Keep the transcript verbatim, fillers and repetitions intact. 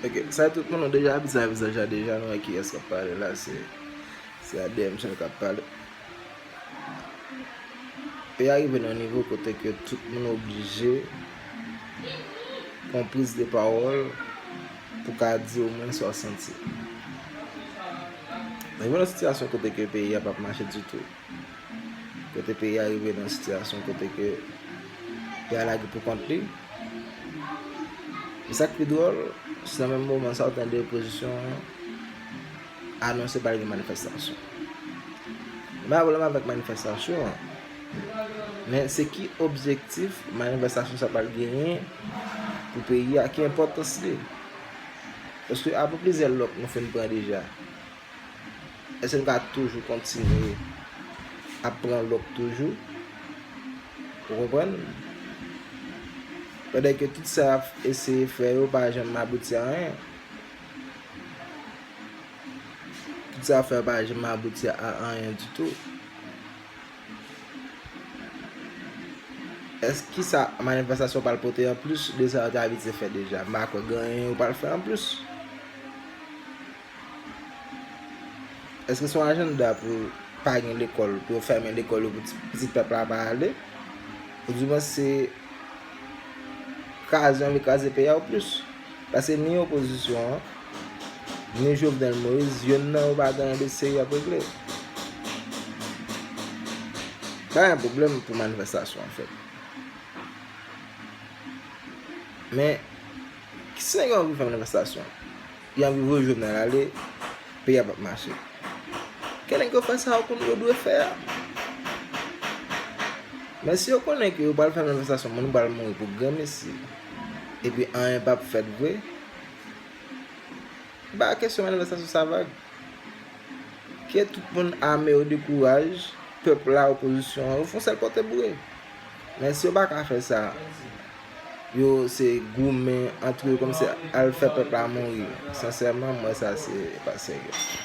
Ok, sa tout moun, nou deja abitye a vizaj la deja, nou wè kiyès k ap pale la, se se A D M sèl k ap pale. Peyi a rive nan nivo kote ke tout moun oblije pran priz de pawòl pou ka di omwen sa w santi. Nou rive nan sitiyasyon kote ke peyi a p ap mache ditou. Kote peyi a rive nan sitiyasyon kote ke peyi a lage pou kont li. E sa k pi dwòl, se nan menm moman sa w tande opozisyon an anonse pral gen manifestasyon. M pa gen pwoblèm avèk manifestasyon an, men se ki objektif manifestasyon sa pral genyen pou peyi a, ki enpòtans li? Paske apre plizyè lòk nou fin pran deja, èske nou ka toujou kontinye ap pran lòk toujou? Ou konprann? Pandan ke tout sa y ap eseye fè yo pa janm abouti a anyen. Tout sa y ap fè yo pa janm abouti a anyen ditou. Èske sa manifestasyon pral pote anplis de sa yo te abitye fè deja? M pa kwè gen anyen yo pral fè anplis. Èske se yon ajanda pou pa gen lekòl, pou yo fèmen lekòl yo, pou ti- pitit pèp la pa ale? Oudimwen se kraze, anvi kraze peyi a plis? Paske ni opozisyon an, ni Jovenel Moïse, yonn nan yo pa gen anyen de serye y ap regle. Pa gen pwoblèm pou manifestasyon an fèt. Men, si nèg yo anvi fè manifestasyon, yo anvi voye Jovenel ale, peyi a p ap mache. Ke nèg yo fè sa yo konn yo dwe fè a. Men si yo konnen ke yo pral fè manifestasyon, moun pral mouri pou granmesi, epi anyen p ap fèt vre, pa kesyon manifestasyon sa vag. Ke tout moun ame yo dekouraj, pèp la, opozisyon an, yo fè yon sèl pote boure. Men si yo pa ka fè sa, yo se goumen antre yo kòmsi al fè pèp la mouri. Sensèman, m wè sa se pa serye.